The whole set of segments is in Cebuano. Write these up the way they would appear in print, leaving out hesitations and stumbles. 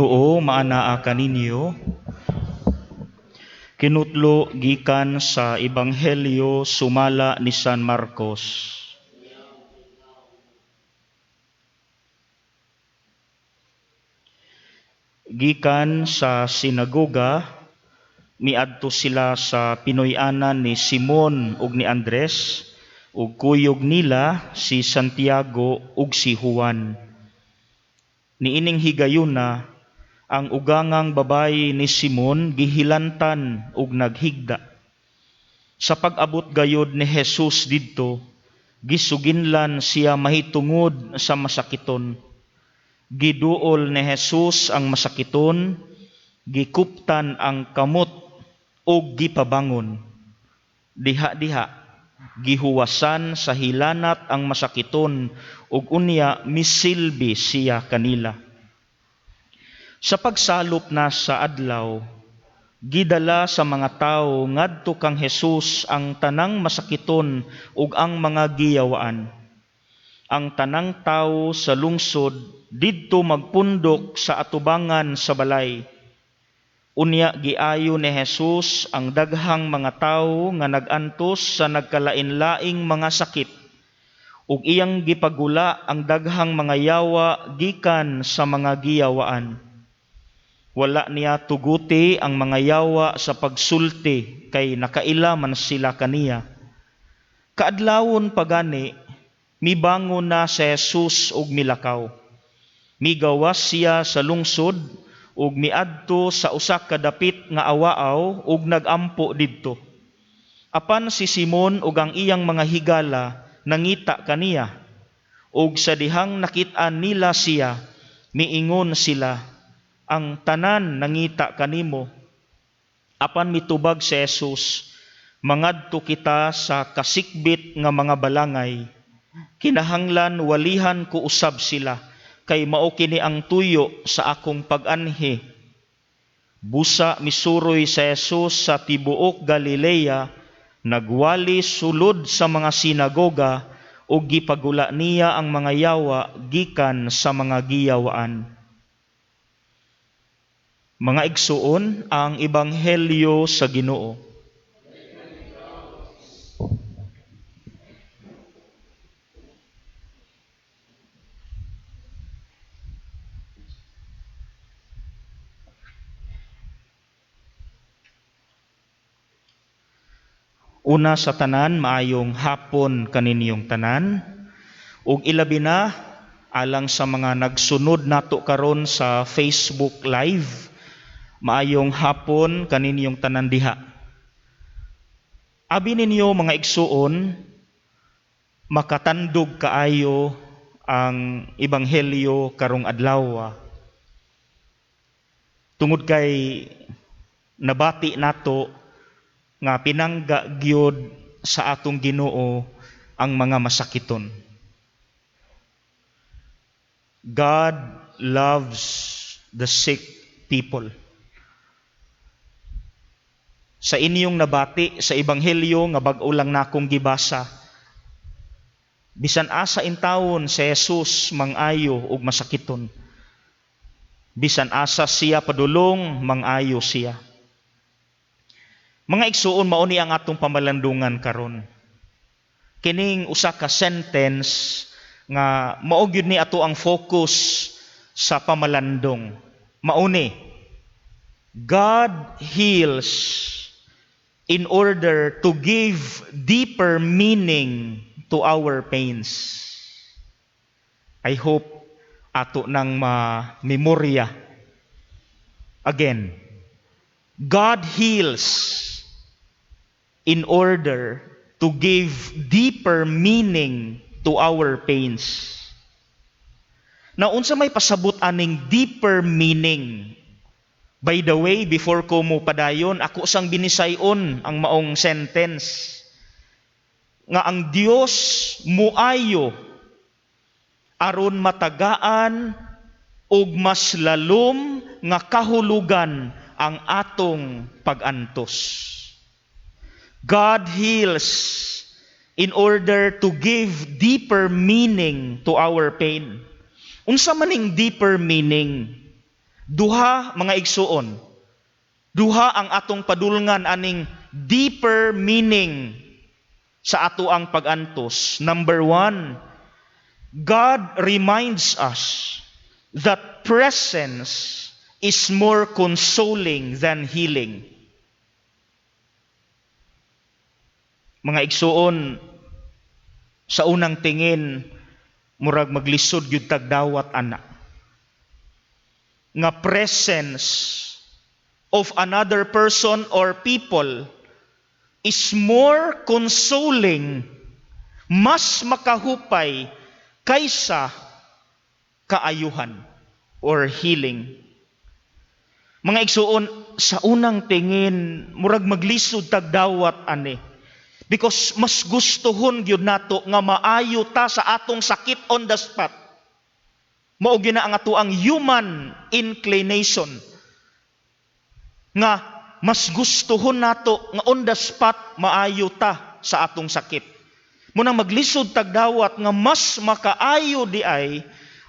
Ginoo maanaa kaninyo. Kinutlo gikan sa Ebanghelyo sumala ni San Marcos. Gikan sa sinagoga, miadto sila sa Pinoy-anan ni Simon ug ni Andres, ug kuyog nila si Santiago ug si Juan. Niining higayuna, ang ugangang babayi ni Simon gihilantan ug naghigda. Sa pag-abot gayod ni Jesus didto, gisuginlan siya mahitungod sa masakiton. Giduol ni Jesus ang masakiton, gikuptan ang kamot ug gipabangon. Diha-diha gihuwasan sa hilanat ang masakiton ug unya misilbi siya kanila. Sa pagsalop na sa adlaw, gidala sa mga tawo ngadto kang Jesus ang tanang masakiton ug ang mga giyawaan. Ang tanang tawo sa lungsod didto magpundok sa atubangan sa balay. Unya giayo ni Jesus ang daghang mga tawo nga nag-antos sa nagkalain-laing mga sakit ug iyang gipagula ang daghang mga yawa gikan sa mga giyawaan. Wala niya tuguti ang mga yawa sa pagsulti kay nakaila man sila kaniya. Kaadlawon pagani, mibangon na si Jesus ug milakaw. Migawas siya sa lungsod ug miadto sa usa ka dapit nga awaaw ug nagampo didto. Apan si Simon ug ang iyang mga higala nangita kaniya, ug sa dihang nakit-an nila siya, miingon sila, ang tanan nangita kanimo. Apan mitubag si Jesus, mangadto kita sa kasikbit nga mga balangay. Kinahanglan walihan ko usab sila, kay mao kini ang tuyo sa akong pag-anhi. Busa misuroy sa Jesus sa tibuok Galilea, nagwali sulod sa mga sinagoga ug gipagula niya ang mga yawa gikan sa mga giyawaan. Mga igsuon, ang ebanghelyo sa Ginoo. Una sa tanan, maayong hapon kaninyong tanan. Ug ilabi na alang sa mga nagsunod nato karon sa Facebook Live, maayong hapon kaninyong tanan diha. Abi ninyo mga igsuon, makatandog kaayo ang ebanghelyo karong adlaw. Tungod kay nabati nato nga pinangga gyud sa atong Ginoo ang mga masakiton. God loves the sick people. Sa inyong nabati sa ebanghelyo nga bag-o lang nakong gibasa, bisan asa intawon si Jesus mang-ayo og masakiton. Bisan asa siya padulong, mang-ayo siya. Mga igsuon, mao ni ang atong pamalandungan karon. Kining usa ka sentence nga mao gyud ni ato ang focus sa pamalandong. Mao ni, God heals in order to give deeper meaning to our pains. I hope ato nang ma-memorya. Again, God heals in order to give deeper meaning to our pains. Now, unsa may pasabot aning deeper meaning? By the way, before ko mo padayon, ako sang binisayon ang maong sentence nga ang Dios muayo aron matagaan og mas lalom nga kahulugan ang atong pag-antos. God heals in order to give deeper meaning to our pain. Unsa maning deeper meaning? Duha, mga igsuon. Duha ang atong padulngan aning deeper meaning sa ato ang pag-antos. Number one, God reminds us that presence is more consoling than healing. Mga igsuon, sa unang tingin, murag maglisod gyud tagdawat ana nga presence of another person or people is more consoling, mas makahupay kaysa kaayuhan or healing. Mga igsuon, sa unang tingin, murag maglisod tagdawat ani. Because mas gustuhon gyud nato nga maayo ta sa atong sakit on the spot. Mao gyud na ang atoang human inclination nga mas gustuhon nato nga on the spot maayo ta sa atong sakit. Munang maglisod tagdawat nga mas makaayo di ay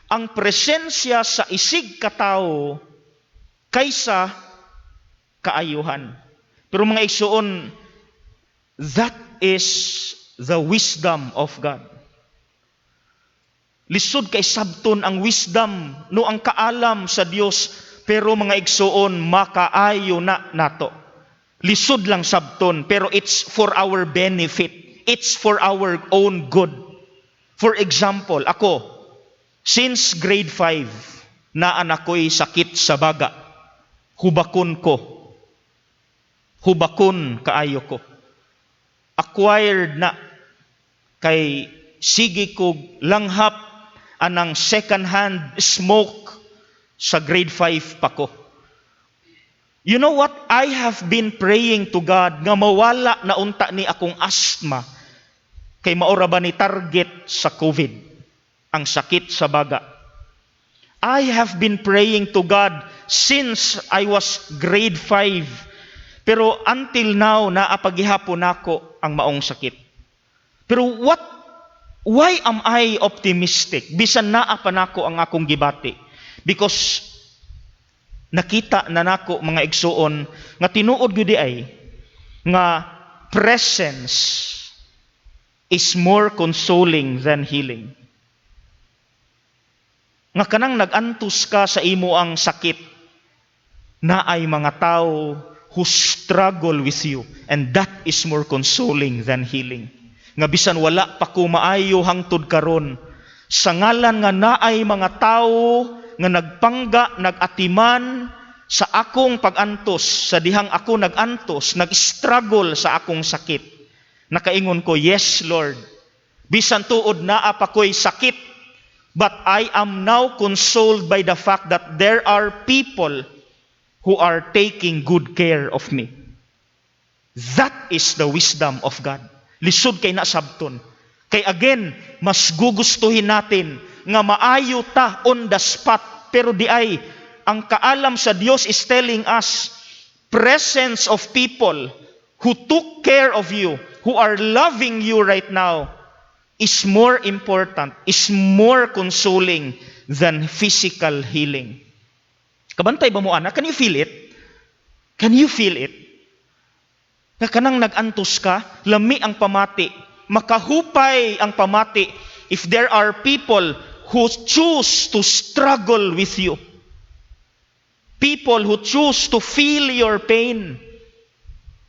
ang presensya sa isig katawo kaysa kaayuhan. Pero, mga igsuon, that is the wisdom of God. Lisod kay sabton ang wisdom no ang kaalam sa Dios, pero, mga igsuon, makaayo na nato. Lisod lang sabton, pero it's for our benefit. It's for our own good. For example, ako, since grade 5, naa na ko'y sakit sa baga. Hubakon ko. Hubakon kaayo ko. Acquired na kay sige kog langhap anang second hand smoke sa grade 5 pa ko. You know what? I have been praying to God nga mawala na unta ni akong asthma kay maora ba ni target sa COVID ang sakit sa baga. I have been praying to God since I was grade 5. Pero until now, naa pa gihapon nako ang maong sakit. Pero why am I optimistic bisan naa pa nako ang akong gibati? Because nakita na nako, mga igsuon, nga tinuod gyud ay nga presence is more consoling than healing. Nga kanang nag-antos ka sa imo ang sakit, naay mga tao who struggle with you, and that is more consoling than healing. Nga bisan wala pa ko maayo hangtod karon, sa ngalan nga naay mga tao nga nagpangga, nagatiman sa akong pag-antos, sa dihang ako nag-antos, nag-struggle sa akong sakit, nakaingon ko, "Yes, Lord, bisan tuod naa pa ko'y sakit, but I am now consoled by the fact that there are people who are taking good care of me." That is the wisdom of God. Lisod kay nasabton. Kay again, mas gugustuhin natin nga maayo ta on the spot. Pero di ay, ang kaalam sa Dios is telling us, presence of people who took care of you, who are loving you right now, is more important, is more consoling than physical healing. Kabantay ba mo, ana? Can you feel it? Can you feel it? Nga kanang nag-antos ka, lami ang pamati. Makahupay ang pamati if there are people who choose to struggle with you. People who choose to feel your pain.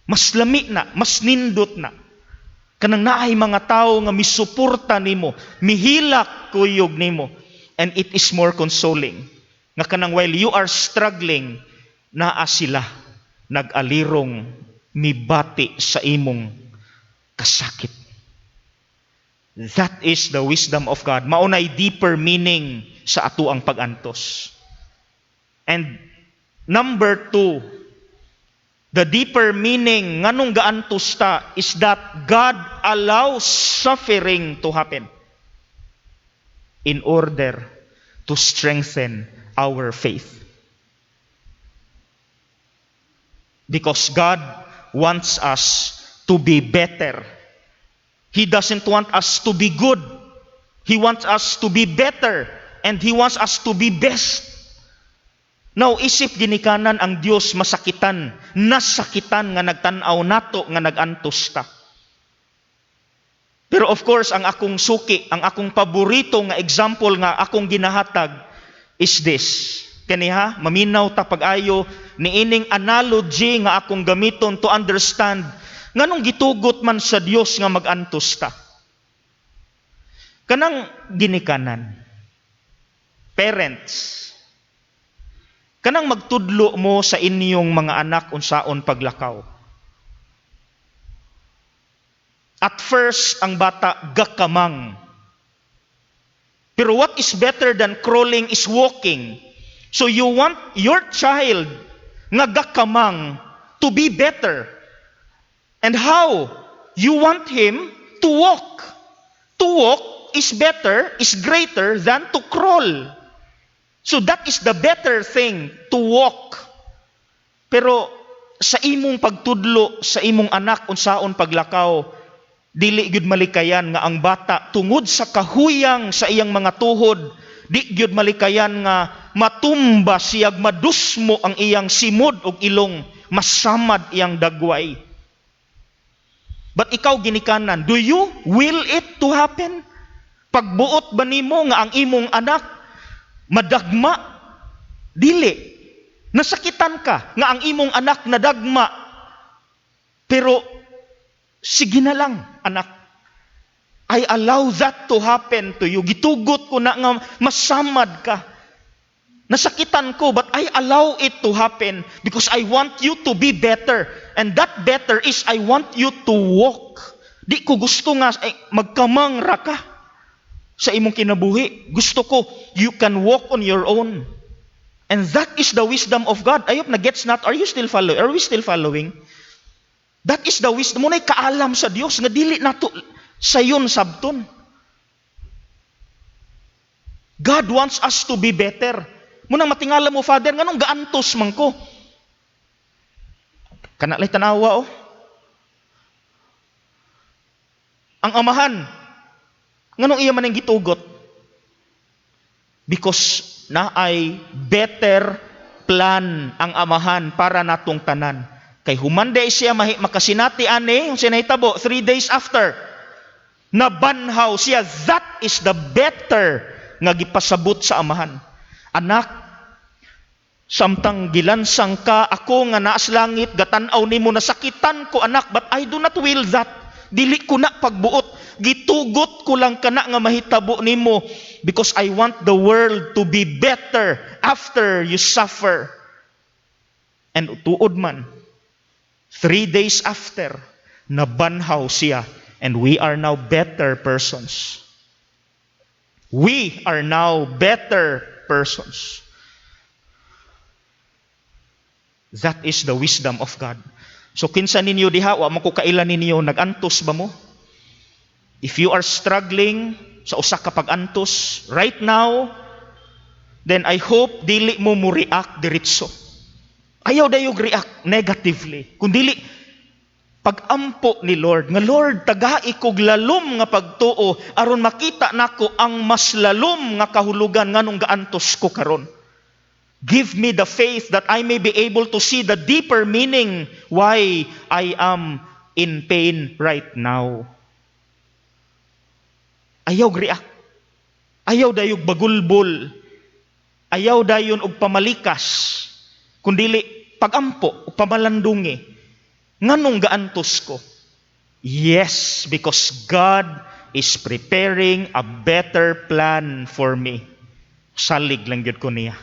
Mas lami na, mas nindot na. Kanang naay mga tao nga misuporta nimo, mihilak kuyog nimo, and it is more consoling. Nga kanang while you are struggling, naa sila nag-alirong mibati sa imong kasakit. That is the wisdom of God. Maunay deeper meaning sa ato ang pag-antos. And number two, the deeper meaning nganong gaantos ta is that God allows suffering to happen in order to strengthen our faith. Because God wants us to be better. He doesn't want us to be good. He wants us to be better and He wants us to be best. Now, isip ginikanan, ang Dios masakitan, nasakitan nga nagtan-aw nato nga nagantos ta. Pero of course, ang akong suki, ang akong paborito nga example nga akong ginahatag is this. Kaniha, maminaw ta pag-ayo niining analogy nga akong gamiton to understand nganong gitugot man sa Dios nga magantos ta. Kanang ginikanan, parents, kanang magtudlo mo sa inyong mga anak unsaon paglakaw. At first, ang bata gakamang. Pero what is better than crawling is walking. So you want your child nga gakamang to be better. And how? You want him to walk. To walk is better, is greater than to crawl. So that is the better thing, to walk. Pero sa imong pagtudlo sa imong anak unsaon paglakaw, dili gyud malikayan nga ang bata, tungod sa kahuyang sa iyang mga tuhod, di gyud malikayan nga matumba siyag madusmo ang iyang simod ug ilong, masamad iyang dagway. But ikaw ginikanan, do you will it to happen? Pagbuot ba nimo nga ang imong anak madagma? Dili. Nasakitan ka nga ang imong anak nadagma. Pero sige na lang, anak. I allow that to happen to you. Gitugot ko na nga masamad ka. Nasakitan ko, but I allow it to happen because I want you to be better. And that better is I want you to walk. Di ko gusto nga eh, magkamang ra ka sa imong kinabuhi. Gusto ko you can walk on your own. And that is the wisdom of God. Ayop na gets not. Are you still following? Are we still following? That is the wisdom. Mao na'y kaalam sa Dios nga dili nato sayon sabton. God wants us to be better. Mao nang matingala mo, "Father, nganong gaantos man ko?" Kana lay tanawa oh. Ang Amahan, nganong iya man ang gitugot? Because naay better plan ang Amahan para natong tanan. Kay human diay siya makasinati ani, yung sinahitabo, 3 days after, nabanhaw siya. That is the better nga gipasabot sa Amahan. "Anak, samtang gilansang ka, ako nga naas langit, gatan-aw nimo, nasakitan ko, anak, but I do not will that. Dili ko na pagbuot. Gitugot ko lang kana nga mahitabo nimo because I want the world to be better after you suffer." And tuod man, 3 days after, nabanhaw siya and we are now better persons. We are now better persons. That is the wisdom of God. So kinsa ninyo diha, wa man ko kaila ninyo, nagantos ba mo? If you are struggling sa usa ka pag-antos right now, then I hope dili mo mo react diretso. Ayaw dayog react negatively. Kung dili, pag-ampo ni Lord, nga "Lord, tagai kog lalom nga pagtuo aron makita nako ang mas lalom nga kahulugan nganong gaantos ko karon. Give me the faith that I may be able to see the deeper meaning why I am in pain right now." Ayaw react. Ayaw dayog bagulbol. Ayaw dayon og pamalikas. Kundili pagampo o pamalandungi. Nganong gaantos ko? Yes, because God is preparing a better plan for me. Salig lang gyud ko niya.